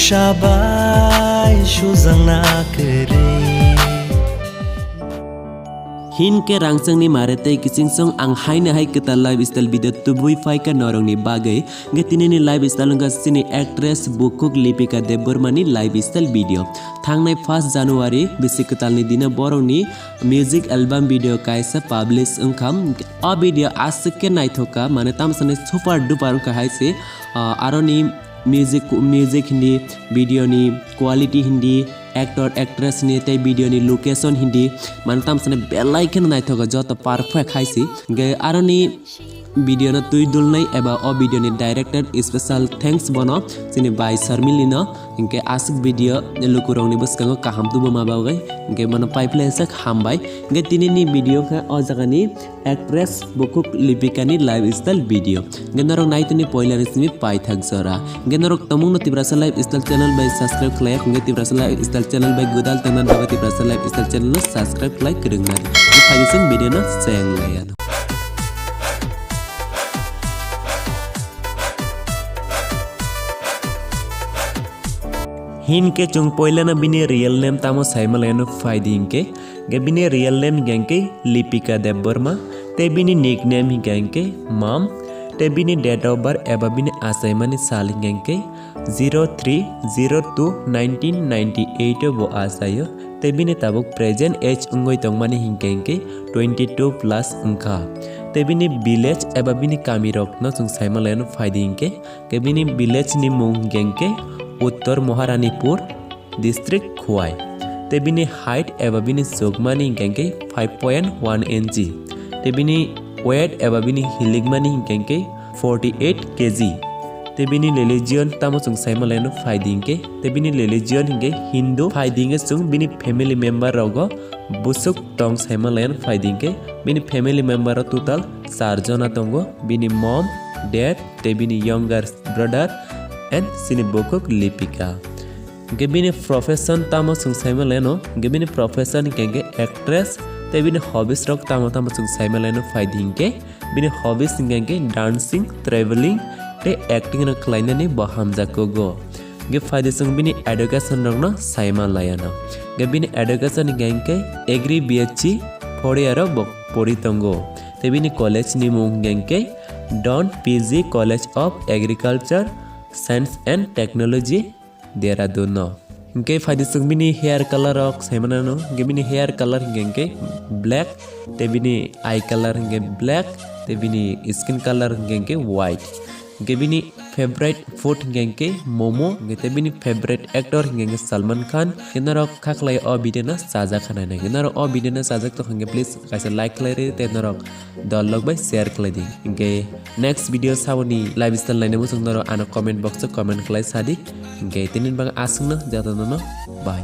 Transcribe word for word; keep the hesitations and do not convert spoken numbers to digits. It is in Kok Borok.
Shabai sujang na kwrwi. Hinkhe rangchakni mare tei kichingsong ang haino hai kwtal lifestyle video tubui phaikha norokni bagwi. Hinkhe tinini lifestyle wngkha chini actress bukhuk Lipika Debbarmani lifestyle video. Thangnai first January bisi kwtalni dino borokni music album video kaisa publish wngkha. O video aswk khe naithok kha, mane tamsani super duper wngkha hai se, ah, aroni music, music hindi, video ni quality hindi, actor actress ni tei video ni location hindi, mane tamsani belai kheno naithok kha, joto perfect hai se. Hinkhe aroni video no twi dulnai eba o video ni director special thanks bono chini bai Sharmili no. Hinkhe aswk video lukurokni bwskango kaham tubuma bagwi, hinkhe bono paiphlaisak hambai. Hinkhe tinini video khe o jagani actress bukhuk Lipika ni lifestyle video. Hinkhe norok naitoni poila ni simi paithak jora. Hinkhe norok tongmungno Tiprasa Lifestyle channel bai subscribe khlai, hinkhe Tiprasa Lifestyle channel bai gwdal tongna bagwi Tiprasa Lifestyle channel no subscribe khlai kwrwng nai. Hinkhe phaidi chwng video no cheng lai ano. Hinkhe chwng poilano bini real name tamo saima lai ano phaidi hinkhe, hinkhe bini real name hinkhe Lipika Debbarma, tei bini nickname hinkhe Mom, tei bini date of birth eba bini achaimani sal hinkhe zero three zero two nineteen ninety eight o bo achaio, tei bini tabuk present age wngwi tongmani hinkhe hinkhe twenty two plus wngkha, tei bini village eba bini kamirokno chwng saima lai ano phaidi hinkhe, Khe bini village ni mung hinkhe Uttor Maharanipur district Khowai. Tei bini height eba bini chukmani hinkhe five point one inch. Tei bini weight eba bini hilikmani hinkhe forty eight K G. Tei bini religion tamo chwng saima lai ano phaidi hinkhe. Tei bini religion hinkhe Hindu phaidi hinkhe chwng bini family member rogo bwswk tong saima lai ano phaidi hinkhe. Bini family member o total char jona tongo. Bini mom, dad, tei bini younger brother and chini bukhuk Lipika. Hinkhe bini profession tamo chwng saima lai ano, hinkhe bini profession hinkhe actress, tei bini hobbies rok tamo tamo chwng saima lai ano phaidi hinkhe, bini hobbies hinkhe dancing, traveling tei acting rok khlainani bo hamjakgo. Hinkhe phaidi chwng bini education rokno saima lai ano. Hinkhe bini education hinkhe agri B S C four year o bo pori tongo. Tei bini college ni mung hinkhe Don P G College of Agriculture, Science and Technology, Dehradun no. Hinkhe phaidi chwng bini hair color rok saimano, hinkhe bini hair color hinkhe black, tei bini eye color hinkhe black, tei bini skin color hinkhe white. Hinkhe bini favorite food hinkhe momo, hinkhe tei bini favorite actor hinkhe Salman Khan. Hinkhe norok kha khlai o video no chajak kha nai nai. Hinkhe norok o video no chajak tong hinkhe please kaisa like khlai rw tei norok dol rok bai share khlai di. Hinkhe next video saboni lifestyle naina muchung norok ano comment box o comment khlai sa di. Hinkhe tini bang aswk no joto no no bye.